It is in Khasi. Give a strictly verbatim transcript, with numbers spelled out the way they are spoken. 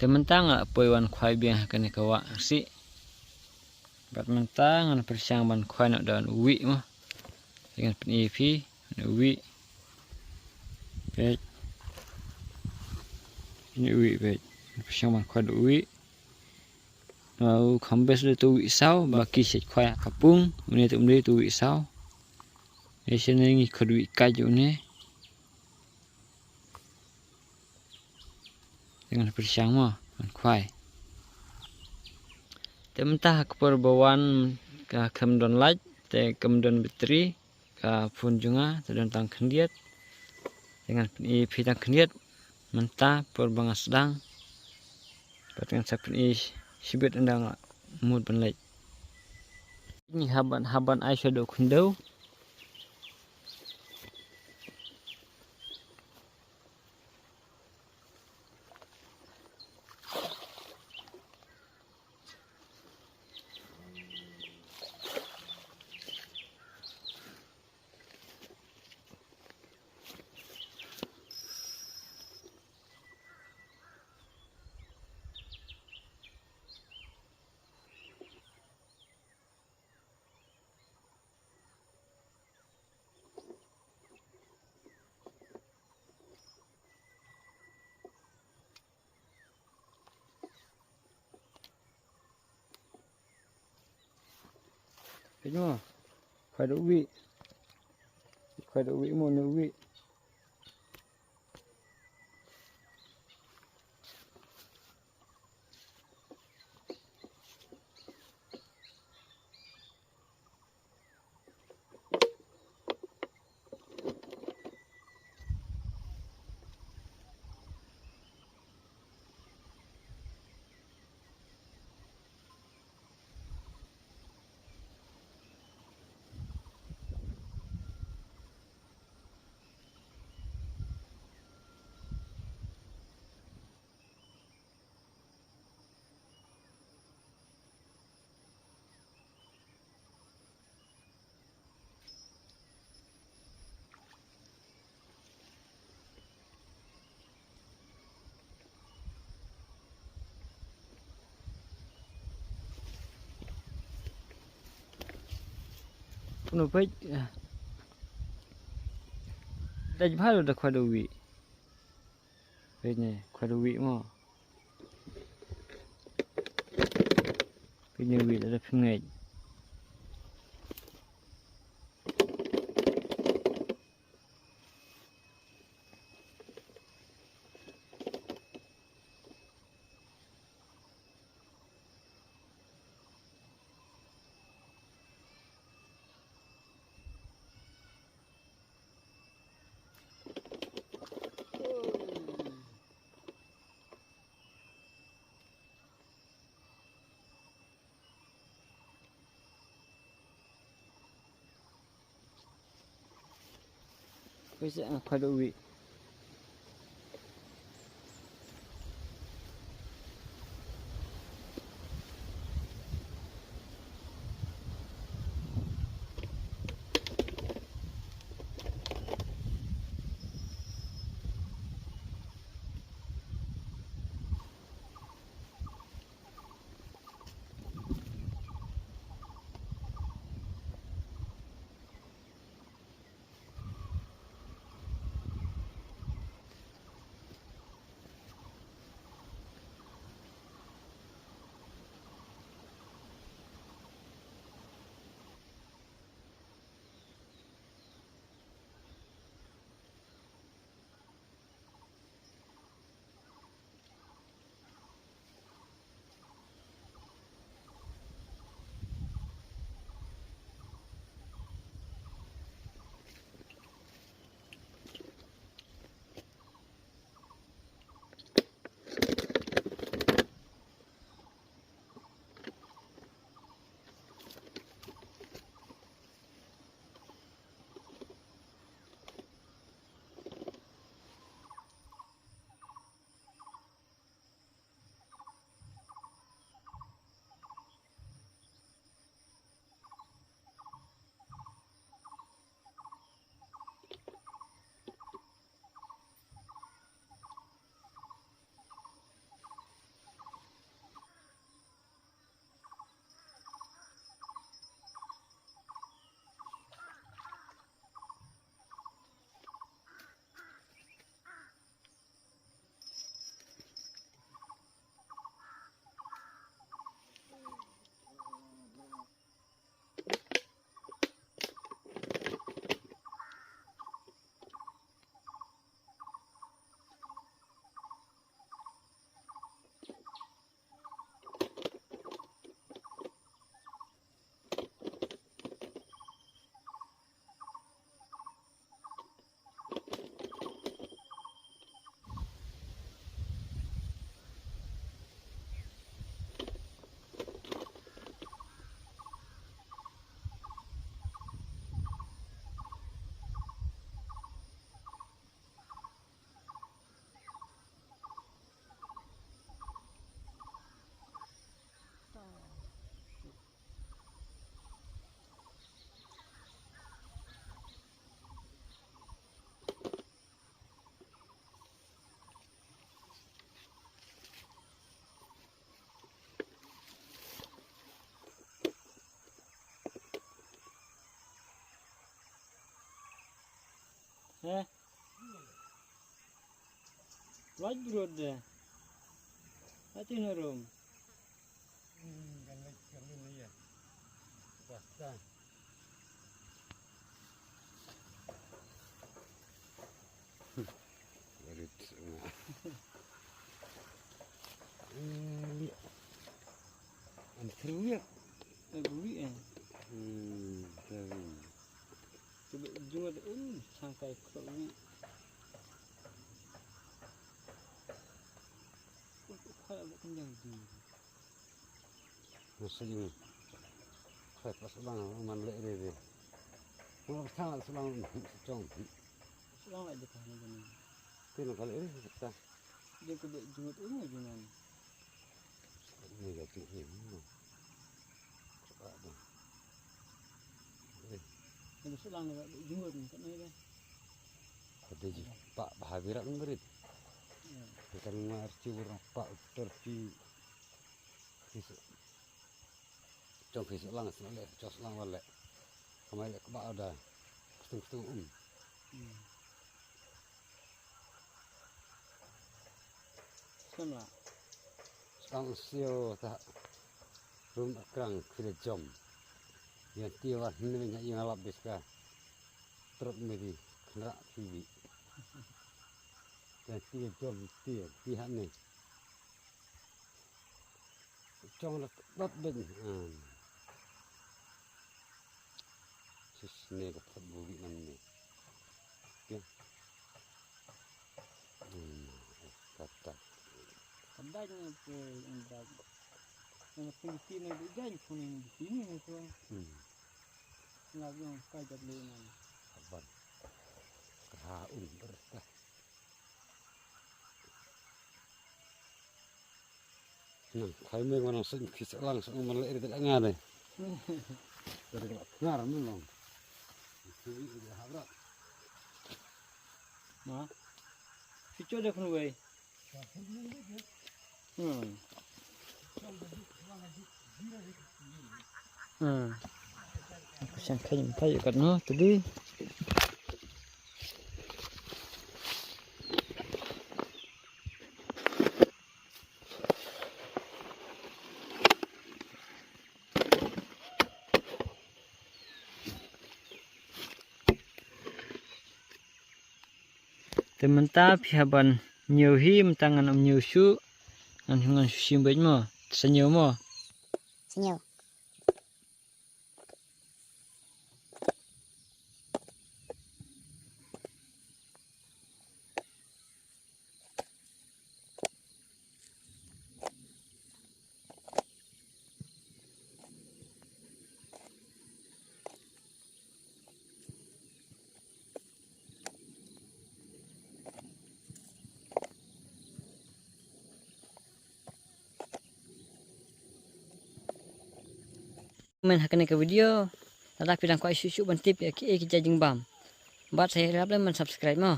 Te mynta nga la poi wan khwai biang ha kane ka wah arsih. Bad mynta ngan pyrshang ban khwai noh da uwei mo. Te ngan pyni ïa phi, uwei. Peit. Une uwei peit. Ngan pyrshang ban khwai da uwei. Nga u kham best da uto uwei saw, ba ki shait khwai ha ka pung, une te um dei uto uwei saw. Te shane ngi khwai da uwei kait une. Te ngan pyrshang mo, ngan khwai. Te mynta ha ka por ba wan ka khlem don light, te khlem don battery ka phone jong nga, te don tang khyndiat. Te ngan pyni ïa phi tang khyndiat mynta por ba nga sdang. Bad ngan sa pyni shibit ynda nga mut ban leit. Ngi hap ban, hap ban ai shadow khyndew. Peit mo, khwai da uwei. Khwai da uwei mo, une uwei. Kumno peit? Dei bha ruh da khwai da uwei. Peit ne, khwai da uwei mo. Peit ne uwei lada phi ngeit. Peit seh, ah, khwai da uwei. Heh. Lait brot de. Ati na rum. Basta. Barit. An thru ya. Agri eh. Hmm, thru. Coba jua de un sangkai kro wi. Kau bukan yang di. Masa ini. Kau pas ulang man le re re. Kau pas ulang cong. Ulang lagi dah ni. Tin kali ini kita. Dia kau buat jua de un lagi nan. Ni ga tu ni. Cepat dah. Eh. Kan sulang ni kat jenggot ni, kat ni dah. Pada je pak bahabirak ngerit. Ya. Kan ngar ci orang pak terci. Kisu. Cong kisu lang, sila le, cos lang wale. Kamai le kebak ada. Ketung-ketung um. Hmm. Samla. Skang sio ta rum akrang kile jom. Yang tiwa hne nya yang alap biska. Trot medi kena pibi. Yang tiwa jom tiwa pihak ni. Cong la dot ben. Sis ne ka thot bu bi man ne. Ke. Hmm, kata. Kandai ne pe yang dak. Yang penting ne bi jan pun yang di sini ne tu. Hmm. Nggak yang kajat le nan. Kabar. Kaha um berkah. Nang, khai meng wan sing kis lang sing man le ri de nga de. Ngar mun long. Na. Ficho de khun wei. Hmm. Hmm. Sangkai empat kat no tadi. Te mynta phi hap ban ñiew hi, mynta ngan ym ñiew shuh, ngan, ngan shu shim beit mo, sa ñiew mo. Sa ñiew. Comment ha kane ka video. Lada phi dang kwah shuh shuh ban tip ïa kiei ki jait jingbam, bad sa ïarap lem ban subscribe mo.